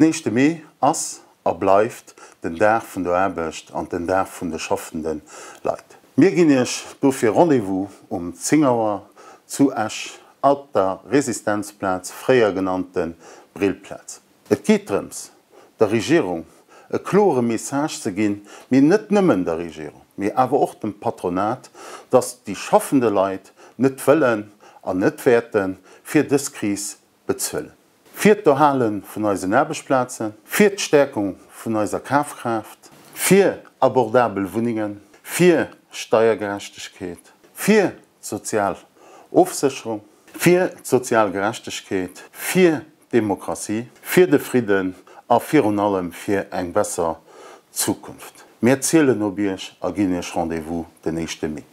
Den éischte Mee ass a bleift den Dag vun der Aarbecht an den Dag vun de schaffende Leit. Mir ginn Iech dofir Rendez-vous um 10 Auer zu Esch op der Resistenzplaz, fréier genannte Brillplaz. Et geet drëms, der Regierung e kloere Message ze ginn, mee net nëmmen der Regierung, mee awer och dem Patronat, dass déi schaffende Leit net wëllen an net wäerte fir dës Kris bezuelen. Fir d'Erhale vun eisen Aarbechtsplazen, fir d'Stäerkung vun eiser Kafkraaft, fir abordabel Wunnengen, fir Steiergerechtegkeet, fir d'sozial Ofsécherung, fir d'sozial Gerechtegkeet, fir d'Demokratie, fir de Fridden a virun allem fir eng besser Zukunft. Mir zielen op Iech a ginn Iech Rendez-vous den éischte Mee.